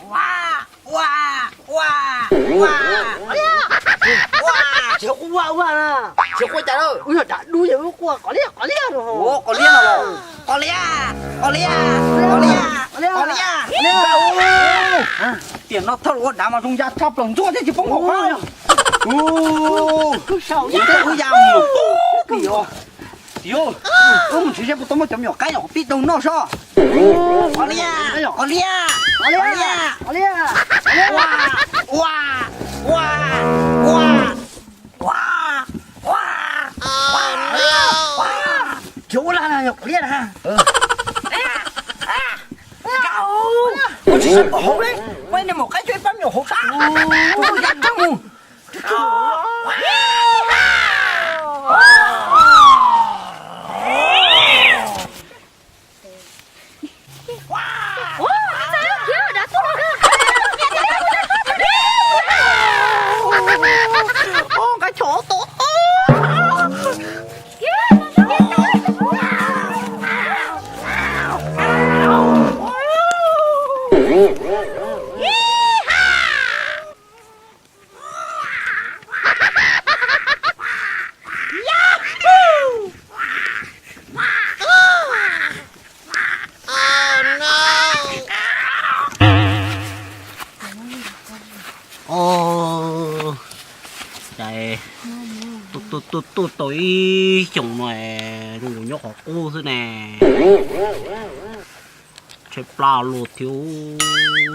Ua, ua, ua, ua. Tsis quaj ua ua na. Tsis quaj cas lawm. Wb yog dav dub yog wb quaj qos liab qos liab no. Ua qos liab no los. Qos liab, qos liab, qos liab, qos liab. Tiam no thawj ua dav mas zoo ya tshaj plaws ntxuaj thiab tsis poob hauv qab. Ua, wb ya mus poob plis os. Tias, wb mus nrhiav seb puas tau muaj cov me nyuam qaib nyuam qhuav pib daug noj sob. Qos liab, qos liab, qos liab, qos liab. Ua, ua, ua, ua, ua, ua. Tsis ua lag na, yog qos liab na. Nkauj, ua tsis sab pom hauv li, ua niag maum qaib cuab ib pab me nyuam hauv sab. Ua ya tag mus. Nqa chov to. Ua, cas tuaj tuaj tuaj tau ib xyoos no zoo nkaus nyob qhov qub xwb ne. Tshaib plab luaj thiab,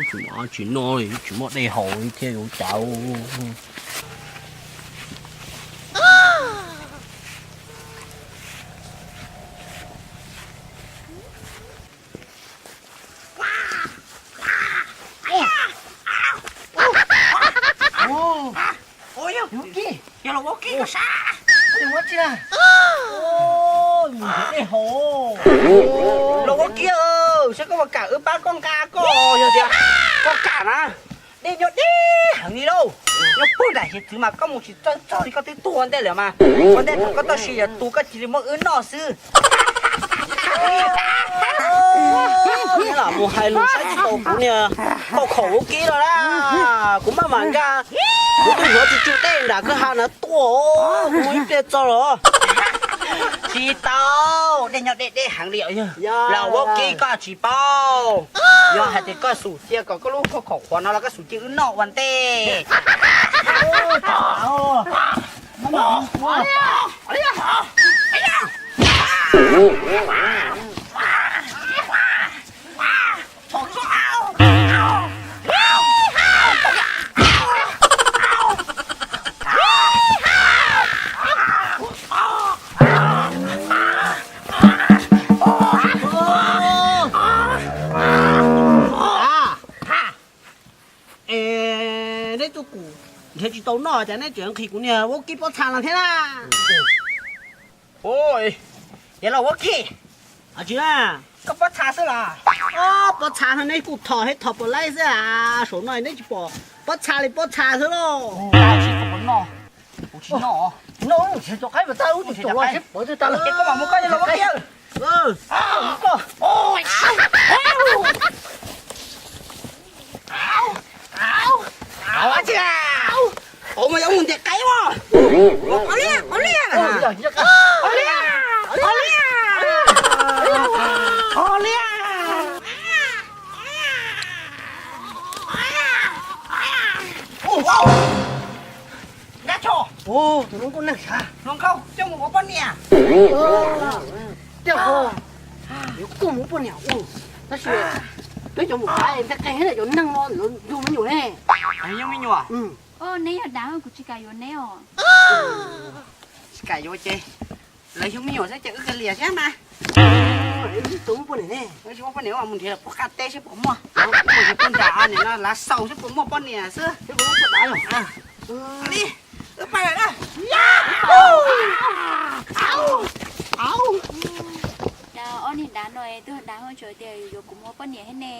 tsis muaj dab tsi noj li, tsis muaj dej haus li thiab yuav cas. Ua, yog los ua kib koj sab. Ua tsi na? Mus nrhiav dej haus. Los ua kib, saib koj puas kam wb pab koj nqa koj, yog tias koj kam na, dej nyob deb heev li lauj. Nyob puag nram hiav txwv mas koj mus tsis txawj txog li koj twb tuag ua ntej lawm mas. Ua ntej thaum koj toj siab yuav tu koj cia li muab wb noj xwb. Mus hais lus saib tsis taus kuv niag khaub khaum ua kib no na. Kuv maj mam nkag, kuv twb hnov tsw tsw dej nram kwj ha na tuaj, kuv mus ib pliag txog los. Tsis tau, dej nyob deb deb heev li os. Los ua kib koj tsis paub. Yog hais tias koj xum cia kom koj lub khaub khaum qhuav no los koj xum cia wb noj ua ntej. Es neb tuaj kuv nrhiav tsis tau noj cas neb tseem nqhis kuv niag vaub kib pob txha no thiab na. Yog los vaub kib, tsis na, koj pob txha xwb los? Pob txha no neb kuj thom thiab thom puas laib xwb a, saum no neb tsis pom pob txha li pob txha xwb lauj. Tsis noj, tsis noj, tsis noj, tsis noj, tsis noj, tsis noj, tsis noj. Ua mas yuav mus ntes qaib ua. Qos liab, qos liab, qos liab, qos liab, qos liab. Nkauj, tus hluas nkauj neeg sav, hluas nkauj coj mus ua poj niam. Tej qhov yuav koj mus ua poj niam ua, tab sis peb cov mus qaib ntej qe thiab cov neeg no lawv yug me nyuam ne. Yug me nyuam. Neb yog dav, kuv tsis kam yuav neb os. Tsis kam yuav ces lawv yug me nyuam xwb ces wb kav liam xwb mas. Wb tsis muaj poj niam ne, wb tsis muaj poj niam, mus nrhiav lawm puag qab teb seb puas muaj, puag nram nim no lav xaus seb puas muaj poj niam xwb. Li, wb pais lawm na. Ob niag dav no twb dav hwv tseem tias yuav kuv mus ua poj niam thiab ne.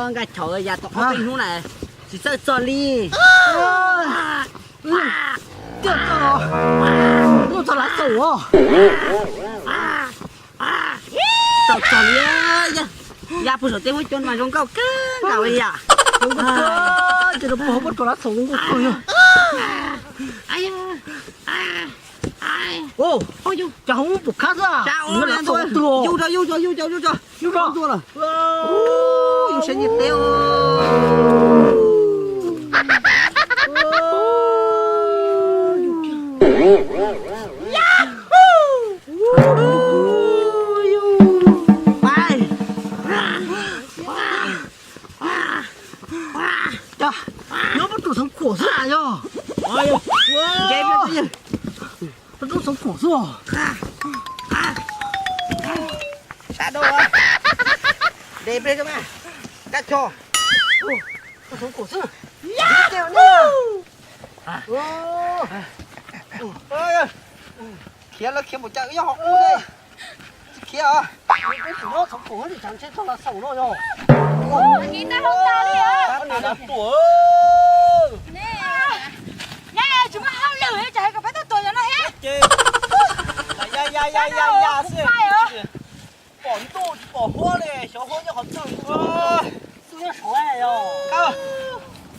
Nkauj, chov yam tom qab peb hnub na tsis txawj txog li. Tiaj txog, tuaj txog lav xaus os. Ya puag saum tej muab cov mas zoo nkauj kawg nkaus li yam. Ces rau puag hauv pob tsuas lab xaum zoo nkauj kawg yog. Cas hauv pum khab xwb. Yug rau, yug rau, yug rau, yug rau. Yug rau. Yug siab nyiaj teb. Nyob pob tsuas xeev khuam xwb yog. Pob tsuas xeev khuam xwb. Sab dau de ple mas. Kab cho. Xeev khuam xwb. Khiav lawv khiav npaum cas wb nyob hauv ub li. Tsis khiav os. Wb tsis nyob xeev khuam li, tsam ntshe txog lawv xaum no yog. Neb tsis muaj hauj lwm li, tsam hais kom peb tuaj tuam yog no thiab. Ya ya ya ya ya xwb. Pom ntuj tsis pom huab li, xyov huab nyob qhov twg. Ntuj nyob saud yog.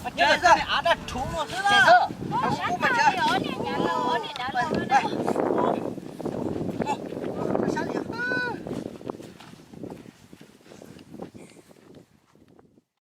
Mas tsev, av daj rhuv no xwb na. Qub mas tsev.